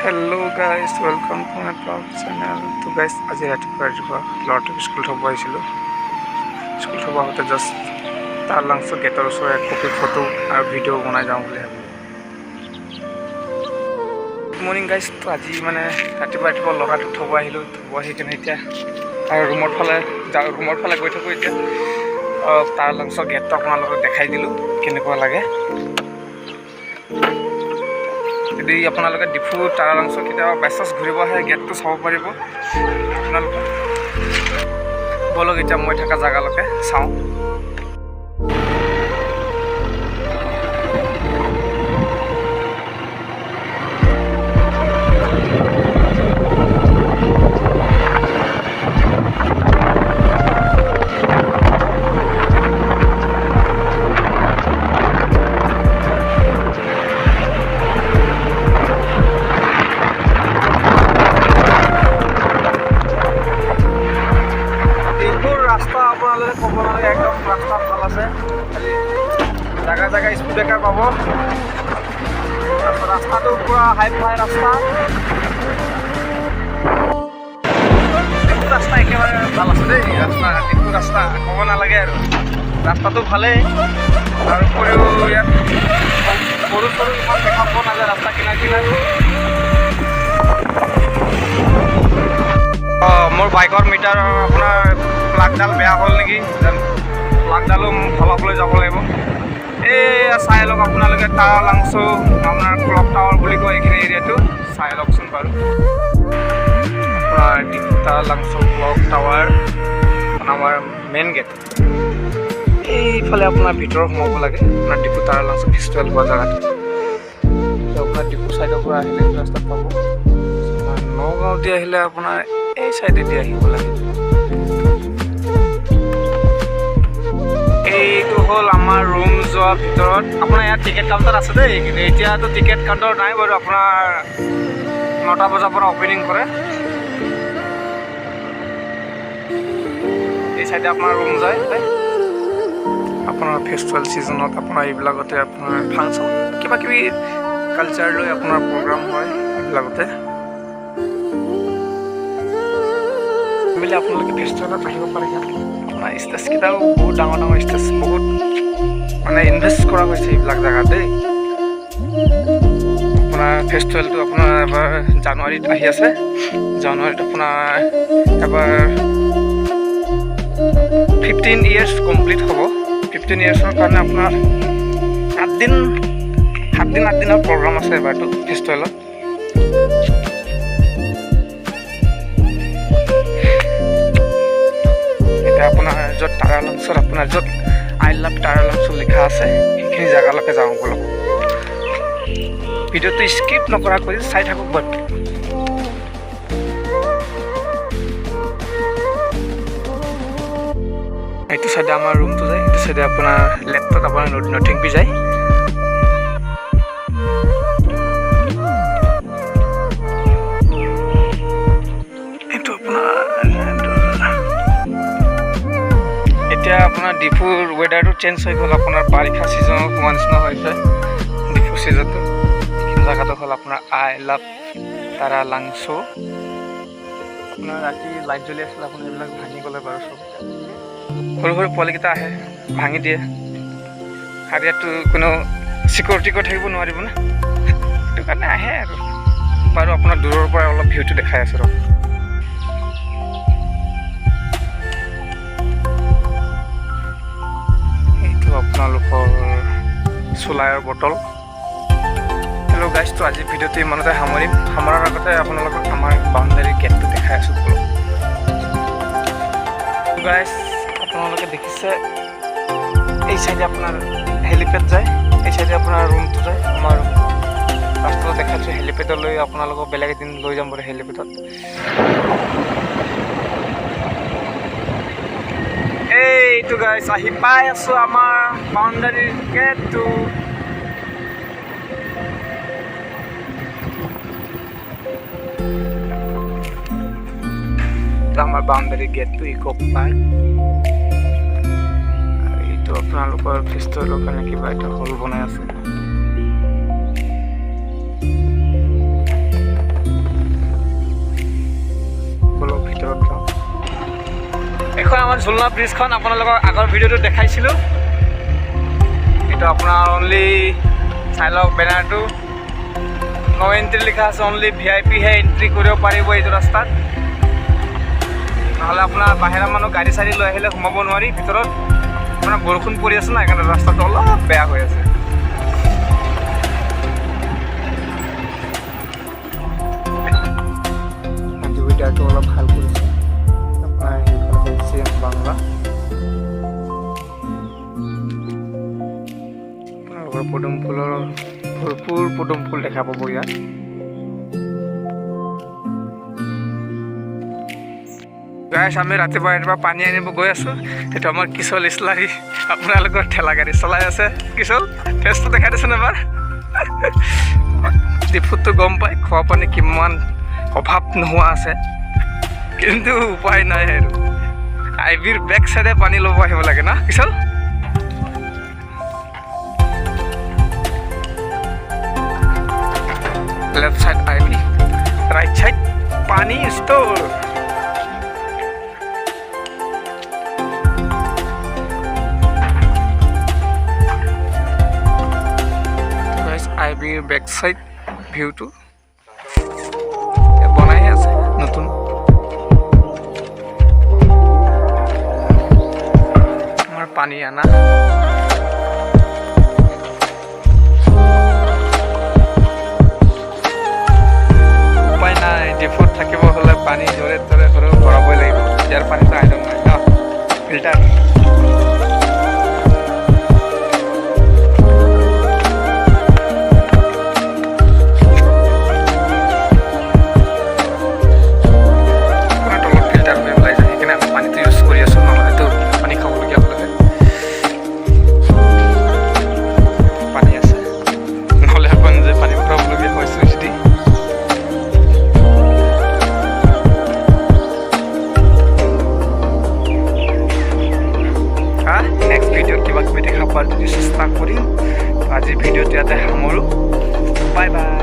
Hello guys, welcome to my vlog channel. তো guys, আজি ৰাতিপুৱা ৰাতিপুৱা ল'ৰাটোক স্কুল থ'ব আহিছিলোঁ। স্কুল থ'ব আহোঁতে জাষ্ট তাৰ লাংচৰ গেটৰ ওচৰত এক কপি ফটো আৰু ভিডিঅ' বনাই যাওঁ বুলি ভাবিলোঁ। Good morning guys. তো আজি মানে ৰাতিপুৱা ৰাতিপুৱা ল'ৰাটোক থ'ব আহিলোঁ। থ'ব আহি কিনে এতিয়া তাৰ ৰুমৰ ফালে যাওঁ, ৰুমৰ ফালে গৈ থাকোঁ। এতিয়া তাৰ লাংচৰ গেটটো আপোনালোকক দেখাই দিলোঁ কেনেকুৱা লাগে। যদি আপোনালোকে ডিফু তাৰালাংচ কেতিয়াবা বাইচান্স ঘূৰিব আহে, গেটটো চাব পাৰিব আপোনালোকে। ব'লক, এতিয়া মই থকা জেগালৈকে চাওঁ। ডিফুৰ ৰাস্তা আপোনালোকে ক'ব নালাগে, একদম ৰাস্তা ভাল আছে। খালি জেগা জেগা স্পীড ব্ৰেকাৰ পাব। তাৰপিছত ৰাস্তাটো পূৰা হাই ফাই ৰাস্তা। ডিফু ৰাস্তা একেবাৰে ভাল আছে দেই। ৰাস্তা, ডিফু ৰাস্তা ক'ব নালাগে আৰু, ৰাস্তাটো ভালেই। তাৰ উপৰিও ইয়াত গৰু চৰু ইমান দেখা পোৱা নাযায় ৰাস্তা কিনাৰ কিনাৰ। অঁ, মোৰ বাইকৰ মিটাৰ আপোনাৰ প্লাগডাল বেয়া হ'ল নেকি জানো, প্লাগডালো সলাবলৈ যাব লাগিব। এই চাই লওক আপোনালোকে, তাৰালাংচো আপোনাৰ ক্লক টাৱাৰ বুলি কয় এইখিনি এৰিয়াটো। চাই লওকচোন বাৰু, আপোনাৰ ডিফু তাৰালাংচো ক্লক টাৱাৰ, আমাৰ মেইন গেট। এইফালে আপোনাৰ ভিতৰত সোমাব লাগে, আপোনাৰ ডিফু তাৰালাংচো ফেষ্টিভেল হোৱা জেগাটো। আপোনাৰ ডিফু চাইডৰ পৰা আহিলে এইটো ৰাস্তাত পাব। নগাঁও দি আহিলে আপোনাৰ এই চাইডেদি আহিব লাগে। এইটো হ'ল আমাৰ ৰুম যোৱাৰ ভিতৰত। আপোনাৰ ইয়াত টিকেট কাউণ্টাৰ আছে দেই, কিন্তু এতিয়াতো টিকেট কাউণ্টাৰ নাই বাৰু। আপোনাৰ 9টা বজাৰ পৰা অ'পেনিং কৰে। এই চাইডে আপোনাৰ ৰুম যায়। আপোনাৰ ফেষ্টিভেল ছিজনত আপোনাৰ এইবিলাকতে আপোনাৰ ফাংচন, কিবা কিবি কালচাৰ লৈ আপোনাৰ প্ৰগ্ৰাম হয় এইবিলাকতে। মিলি আপোনালোকে ফেষ্টিভেলত আহিব পাৰে। ইয়াত আপোনাৰ ষ্টেজকেইটাও বহুত ডাঙৰ ডাঙৰ ষ্টেজ, বহুত মানে ইনভেষ্ট কৰা হৈছে এইবিলাক জেগাত দেই। আপোনাৰ ফেষ্টিভেলটো আপোনাৰ এবাৰ জানুৱাৰীত আহি আছে। জানুৱাৰীত আপোনাৰ এবাৰ 15 ইয়েৰ্ছ কমপ্লিট হ'ব। 15 ইয়েৰ্ছৰ কাৰণে আপোনাৰ 8 দিন, 7 দিন, 8 দিনৰ প্ৰগ্ৰাম আছে এবাৰটো ফেষ্টিভেলত। এতিয়া আপোনাৰ য'ত তাৰালাংচত আপোনাৰ য'ত "I love Taralangso" লিখা আছে, সেইখিনি জেগালৈকে যাওঁ ব'লক। ভিডিঅ'টো স্কিপ নকৰাকৈ চাই থাকক বাৰু। এইটো চাইডে আমাৰ ৰুমটো যায়, এইটো চাইডে আপোনাৰ লেফ্টত আপোনাৰ নথিংপি যায়। এইটো আপোনাৰ এতিয়া আপোনাৰ ডিফুৰ ৱেডাৰটো চেঞ্জ হৈ গ'ল। আপোনাৰ বাৰিষা ছিজনত সোমোৱা নিচিনা হৈছে ডিফু ছিজনটো। এইখিনি জেগাটো হ'ল আপোনাৰ I love তাৰা লাংচো। আপোনাৰ ৰাতি লাইট জ্বলি আছিলে, আপোনাৰ এইবিলাক ভাঙি গ'লে বাৰু চব। সৰু সৰু পোৱালিকেইটা আহে, ভাঙি দিয়ে। আৰু ইয়াততো কোনো চিকিউৰিটি কৰি থাকিব নোৱাৰিব না, সেইটো কাৰণে আহে আৰু। বাৰু, আপোনাৰ দূৰৰ পৰা অলপ ভিউটো দেখাই আছোঁ ৰহ। এইটো আপোনালোকৰ চোলাইৰ বটল। হেল্ল' গাইজটো, আজি ভিডিঅ'টো ইমানতে সামৰিম। সামৰাৰ আগতে আপোনালোকক আমাৰ বাউণ্ডাৰী গেটটো দেখাই আছোঁ, ব'লক। গাইজ, আপোনালোকে দেখিছে, এই চাইডে আপোনাৰ হেলিপেড যায়, এই চাইডে আপোনাৰ ৰুমটো যায়, আমাৰ ৰুমটো। ৰাস্তাটো দেখাইছোঁ। হেলিপেডলৈ আপোনালোকক বেলেগ এদিন লৈ যাম বাৰু হেলিপেডত। এইটো গাইজ, আহি পাই আছোঁ আমাৰ বাউণ্ডাৰীৰ গেটটো। আমাৰ বাউণ্ডাৰী গেটটো, ইক' পাৰ্ক। এইটো আপোনালোকৰ ফেষ্টিভেলৰ কাৰণে কিবা এটা হল বনাই আছে। ঝুলনা ব্ৰিজখন আপোনালোকক আগৰ ভিডিঅ'টোত দেখাইছিলোঁ। এইটো আপোনাৰ অনলি, চাই লওক বেনাৰটো, ন' এণ্ট্ৰি লিখা আছে। অনলি ভিআইপিহে এণ্ট্ৰি কৰিব পাৰিব এইটো ৰাস্তাত। নহ'লে আপোনাৰ বাহিৰা মানুহ গাড়ী চাড়ী লৈ আহিলে সোমাব নোৱাৰি ভিতৰত। আপোনাৰ বৰষুণ পৰি আছে না, সেইকাৰণে ৰাস্তাটো অলপ বেয়া হৈ আছে। আজি ৱেডাৰটো অলপ ভাল কৰিছে। আপোনাৰ সেইফালে হ'ল চি এম বাংলা। আপোনালোকৰ পদুম ফুলৰ, ভৰপূৰ পদুম ফুল দেখা পাব ইয়াত। গাইছ, আমি ৰাতিপুৱা ৰাতিপুৱা পানী আনিব গৈ আছোঁ। এইটো আমাৰ কিশোৰ ইছলাৰী, আপোনালোকৰ ঠেলা গাড়ী চলাই আছে। কিশোৰ, ফেচটো দেখাই দিছোন এবাৰ। ডিফুতটো গম পাই খোৱা পানী কিমান অভাৱ নোহোৱা আছে, কিন্তু উপায় নাই আৰু। আই বিৰ বেক চাইডে পানী ল'ব আহিব লাগে না কিশোৰ? Left side IB, right side পানী ষ্ট'ৰ। আই বিৰ বেক চাইড ভিউটো বনাই আছে নতুন। আমাৰ পানী আনা। উপায় নাই, ডিফুত থাকিব হ'লে পানী য'ৰে ত'ৰে হ'লেও ভৰাবই লাগিব। ইয়াৰ পানীটো আইৰণ নাই ন, ফিল্টাৰ। আপোনাৰ তলত ফিল্টাৰ হৈ ওলাই যায়, সেইকাৰণে আমি পানীটো ইউজ কৰি আছোঁ। নহ'লেতো পানী খাবলগীয়া হ'লেহে পানী আছে, নহ'লে আকৌ নিজে পানী ভৰাবলগীয়া হয় চুইচ দি। হা, নেক্সট ভিডিঅ'ত কিবা কিবি দেখা পোৱাৰ যদি চেষ্টা কৰিম। আজিৰ ভিডিঅ'টো ইয়াতে সামৰোঁ। Bye bye.